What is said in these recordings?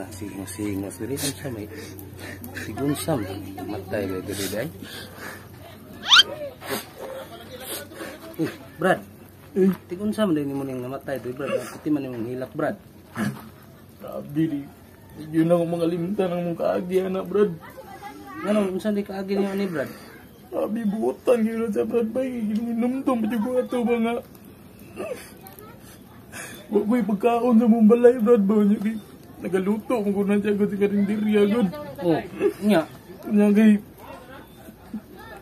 na singos-singos diri unsa may tigunsam matay ba diri day. Uy, Brad. Tigunsam day nimo ning namatay diri, Brad. Puti man imong hilak, Brad. Grabe di. Yun ang mga limtan ng mong kaagi ana, Brad. Ngano unsa di kaagi niyo ani, Brad? Grabe buotan gyud sa Brad bay, ginomdom pa jud ko ato ba nga. Wa ko'y pagkaon sa mong balay, Brad ba niya kay nagaluto mo kuno siya gud sa karinderya gud. Oh, nya. Nya kay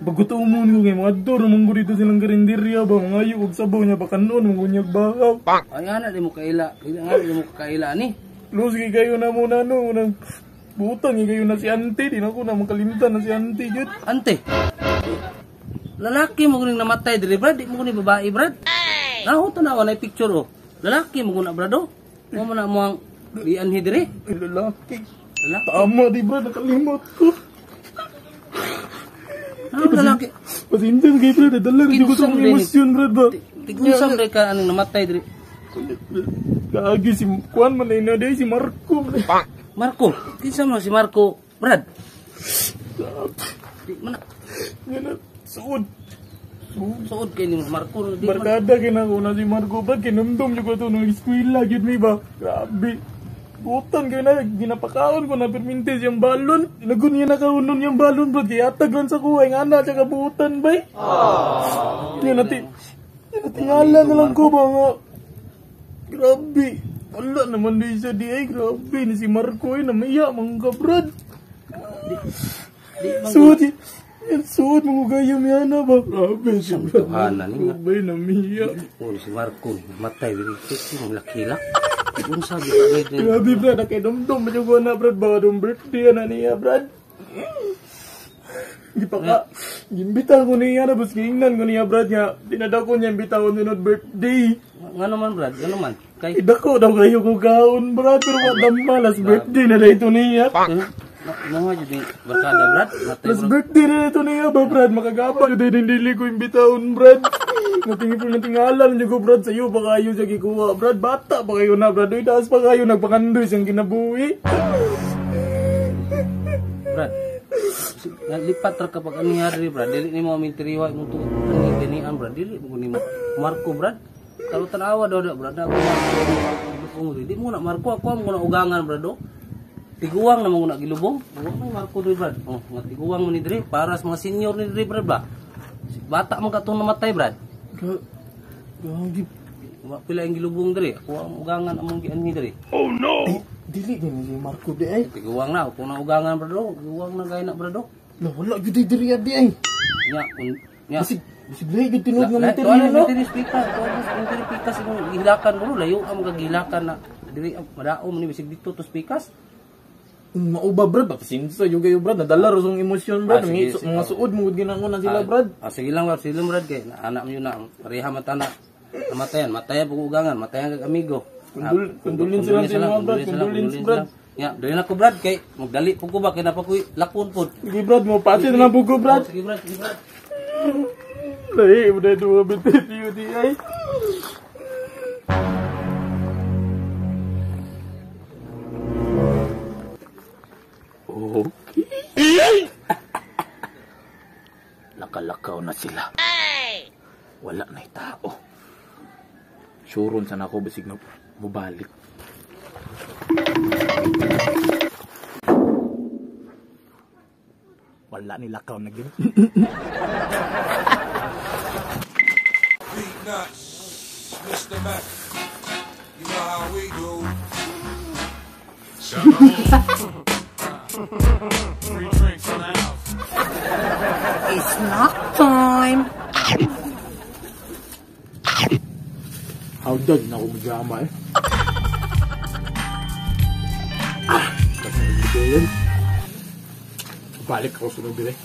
baguto mo ni kay mga ador mong dito silang karinderya ba mangayo og sabaw niya pakanon mo kunyag bakaw. Ay ana di mo kaila, nga di mo kaila ani. Close kay kayo na muna no, unang butan kay kayo na si ante, di na ko na makalimtan na si ante gyud. Ante. Lalaki mo kuning namatay diri, Brad, di mo kuning babae, Brad. Naho tanawa na picture oh. Lalaki mo kuna, Brad oh. Mo man na mo ang dianhi diri. Ay, lalaki. Lalaki. Tama di ba nakalimot ko. Ano lalaki? Pasensya na kayo, Brad, dala rin ko sa mga emosyon, Brad ba. Tigunsam diri ka anong namatay diri. Kaagi si Juan man na day si Marco. Marco, kinsa man si Marco, Brad? Di man na suod. Suod kay ni Marco di man. Barkada kay na ko na si Marco, Brad, kinumdum jud ko to nung eskwela gyud mi ba. Grabe. Butan kay na ginapakaon ko na permintes yung balon. Lagun niya nakaunon yung balon, Brad, kay atag lang sa kuha ang ana siya kabutan bay. Yan nati. Tingala na lang ko ba nga. Grabe. Wala naman di siya di ay grabe ni si Marco ay namiya mga ka, Brad. Suod. Yan suod mga gayam yan na ba. Grabe si Brad. Tuhanan ni nga. Grabe namiya. Oh, si Marco namatay diri kay mong lakilak. Unsa di ba ni? Grabe, Brad, nakidumdum ba ko na, Brad, baka dong birthday na niya, Brad. Gipaka gimbita ko niya na bus giingnan ko niya, Brad, nga dinadako niya imbitahon sunod birthday. Ngano man, Brad? Ngano man? Kay idako daw kayo ko kaon, Brad, pero wa damma last birthday na dito niya. Mga jud ni barkada, Brad. Matay, Last Brad. birthday na dito niya ba, Brad, makagaba jud din dili ko imbitahon, Brad. Natingi po natingalan niyo ko, Brad, sa iyo ba kayo siya gikuha, Brad, bata pa kayo na, Brad, uy, taas pa kayo nagpakandoy siyang kinabuhi. Brad. Lipat ra kapag ani hari, Brad, dili nimo amintiriwa imong tuod ani ganian, Brad, dili mo nimo Marco, Brad. Kalau tanawa daw da, Brad, ako Marco. Di mo na Marco, ako mo na ugangan, Brad, oh. Tiguang na mo na gilubong. Wa may Marco diri, Brad. Oh, nga tiguang mo ni diri para sa mga senior ni diri, Brad ba. Bata man katong namatay, Brad. Gagi. Wa pila ang gilubong diri. Ako ang ugangan among gianhi diri. Ay, dili din si Marco di ay. Tiguang na, ako na ugangan, Brad, oh. Tiguang na gay na, Brad, oh. La wala gyud diri di ay. Nya, nya. Basig basig lahi gyud tinuod nga material no. Diri speaker, diri pikas imong gihilakan bro, layo ang gihilakan na diri madaom ni bisig dito to speakers. Mauba, Brad, pasensya yung kayo, Brad, nadala ro sa emosyon, Brad, Ah, sige, sige. mga suod mo gud ginangon na sila, Brad. Ah, sige lang, Brad, sige lang, Brad, kay anak mo na pareha man tana. Namatayan, matayan pug ugangan, matayan kag amigo. Kondolin sila sa mga, Brad, kondolin, Brad. Ya, dili na ko, Brad, kay magdali pug ko ba kay napakoy lakon pod. Sige, Brad, mo pati na lang bugo, Brad. Sige, Brad, sige, Brad. Lahi mo na ito mga BTPU di ay. Okay. Lakalakaw na sila. Wala na'y tao. Suron sana ako basig na mubalik. Wala ni lakaw na gyud. Beat nuts, Mr. Mac. You know how we do. Free drinks on the house. It's snack time. How does na ako mujama eh? Ah! Kasi nagigil. Balik ako sunod dire.